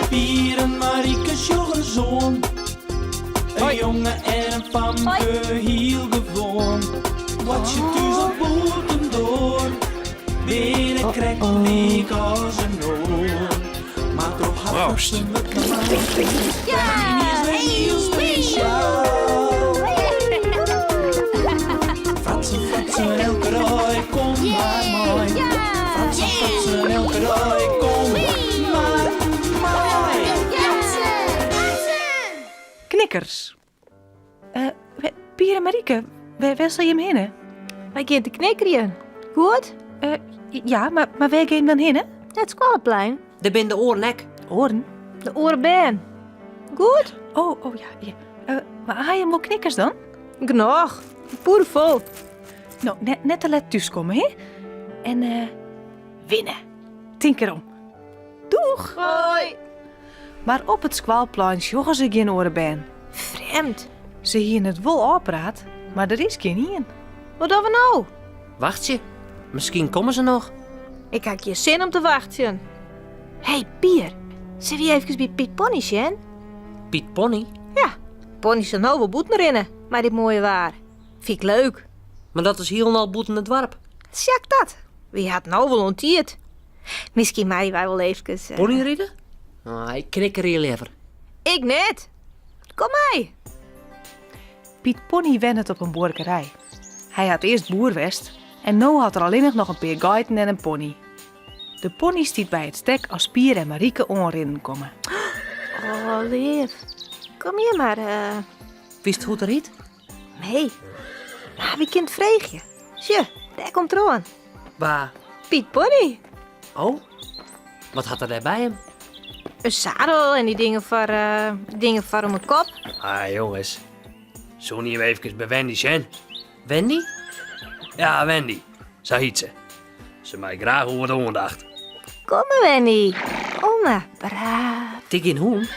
Pier en Marike sjoch ris oan. In jonge en in famke, hiel gewoan. Boartsje thús of bûtendoar, binne krekt lyk as in oar. Mar troch har Proost. wurdt is wer hiel spesjaal. Fratsen, fratsen, elke dei, kom mar mei. Fratsen, fratsen, elke dei, kom mar mei. Knikkers. Eh, Pier en Marike, wêr, wêr sil jim hinne? Wy gean te knikkerjen. Goed? Eh, ja, mar, mar wêr gean jim dan hinne? Nei it skoalleplein. Dêr binne de oaren ek. Oaren? De oare bern. Goed? Oh, oh ja, ja. Eh, mar ha jim wol knikkers dan? Genôch. Pûdefol. No, net, net te let thúskomme, hè? En eh, winne. Tink erom. Doeg! Hoi. Mar op it skoalplein sjogge se gjin oare bern. Frjemd. Se hiene it wol ôfpraat, mar der is gjin ien. Wat dogge we no? Wachtsje. Miskien komme se noch. Ik ha gjin sin om te wachtsjen. Hé, Pier, sille wy efkes by Piet Pony sjen? Piet Pony? Ja, Pony sil no wol bûten rinne mei dit moaie waar. Fyn ik leuk. Mar dat is hielendal bûten it doarp. Sjak dat. Wy ha it no wol oan tiid. Miskien meie wy wol efkes... Uh... Ponyride? Ah, ik knikkerje leaver. Ik net. Kom mei. Piet Pony wennet op in buorkerij. Hy hat earst boer west en no hat er allinnich noch in pear geiten en in pony. De pony stiet by it stek as Pier en Marike oanrinnen komme. Oh, leaf. Kom hjir mar. Uh... Witst hoe't er hyt? Nee. Mar wy kinne it freegje. Sjoch, dêr komt er oan. Wa? Piet Pony. Oh, wat hat er dêr by him? In zadel en dy dingen foar, uh, dingen foar om 'e kop. Ah, jonges. Soene jim efkes by Wendy sjen? Wendy? Ja, Wendy. Sa hyt se. Se mei graach oer wat oandacht. Kom mar, Wendy. Kom mar, braaf. It is gjin hûn.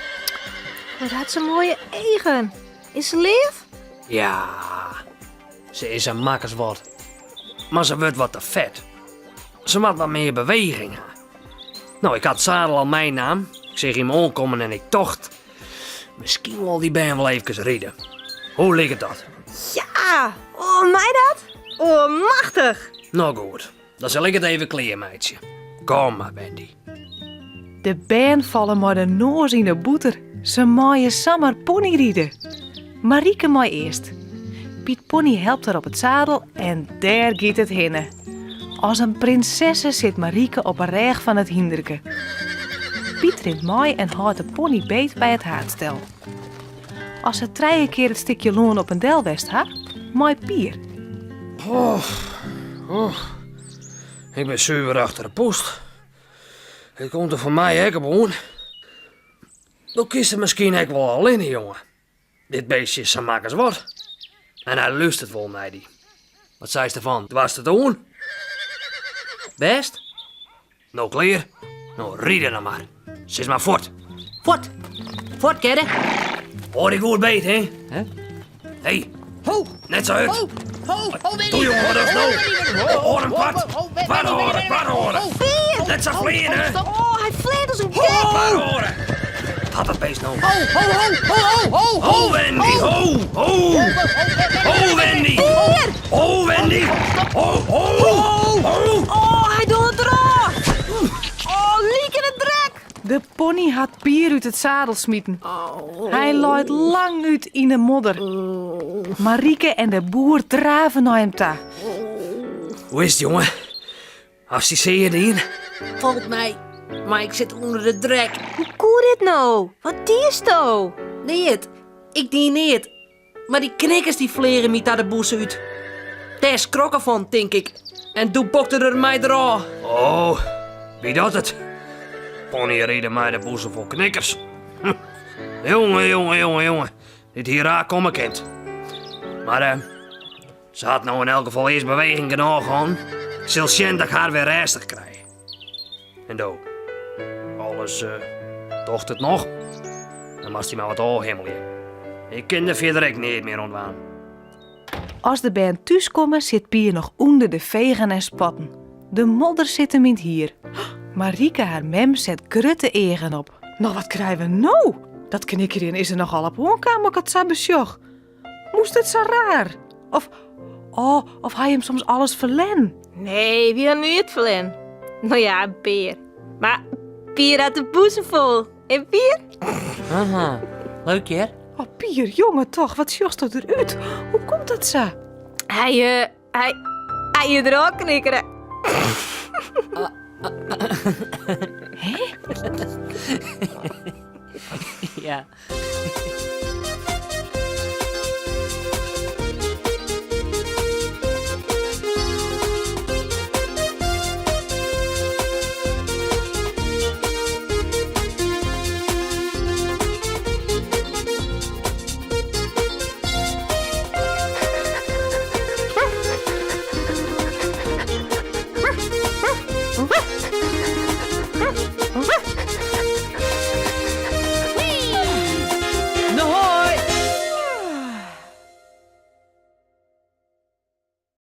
Wat hat se moaie eagen. Is se leaf? Ja, se is in makkerswat. Mar se wurdt wat te fet. Se moat wat mear beweging ha. No, ik ha it zadel al meinaam. Ik seach jim oankommen en ik tocht, miskien wol dy bern wol efkes ride. Hoe liket dat? Ja, oh, mei dat? Oh, machtich! No goed, dan sil ik it even klearmeitsje. Kom mar, Wendy. De bern falle mei de noas yn 'e bûter. Se meie samar ponyride. Marike mei earst. Piet Pony helpt har op it zadel en dêr giet it hinne. As in prinsesse sit Marike op 'e rêch fan it hynderke. Piet rint mei en hâldt de pony beet by it haadstel. As se trije kear it stikje lân op en del west ha, mei Pier. Oh, oh. Ik bin suver achter de poest. It komt der foar my ek op oan. Do kinst it miskien ek wol allinne, jonge. Dit beestje is sa mak as wat. En hy lústeret wol nei dy. Wat seist derfan? Doarst it oan? Bêst. No klear? No ride dan mar. Sis mar fuort. Fuort. Fuort, Gerrit. Hâld dy goed beet, hè? Hè? Hé. Ho! Net sa hurd. Ho! Ho! Ho, Winnie! Doe jongen, wat is no? Hâld him part. Part hâlde, part hâlde. Net sa fleane. Oh, hy fleant as in gek. Part hâlde. Wat hat dat beest no? Ho, ho, ho, ho, ho, ho! Ho, Wendy, ho, ho! Ho, Wendy! Ho, Wendy! Ho, ho, ho! Oh, hy docht it derôf. Oh, lyk yn 'e drek. De pony hat Pier út it zadel smiten. Hy leit langút yn 'e modder. Marike en de boer drave nei him ta. Hoe is it, jonge? Hast dy sear dien? Falt mei, mar ik sit ûnder de drek. Hoe koe dit no? Wat diesto? Neat. Ik die neat. Mar dy knikkers dy fleagen my ta de bûse út. Dêr skrok er fan, tink ik. En doe bokte er my derôf. Oh, wie dat it? Ponyride mei de bûse fol knikkers. Hm. Jonge, jonge, jonge, jonge. Dit hie raar komme kind. Mar eh, se hat no yn elk gefal earst beweging genôch hân. Ik sil sjen dat ik har wer rêstich krij. En do, alles eh, docht it noch? Dan moatst dy mar wat ôfhimmelje. Ik kin der fierder ek neat mear oan dwaan. As de bern thúskomme sit Pier noch ûnder de fegen en spatten. De modder sit him yn it hier. Marike har mem set grutte eagen op. No, wat krije we no? Dat knikkerjen is der nochal op oankaam, as ik it sa besjoch. Moast it sa raar? Of, oh, of ha jim soms alles ferlern? Nee, wy ha neat ferlern. No ja, in pear. Mar Pier hat de bûse fol. En Pier? Aha, leuk hear. Oh, Pier, jonge toch, wat sjochsto derút? Hoe komt dat sa? Hy, eh, hy, hy is der al knikkere. Ja.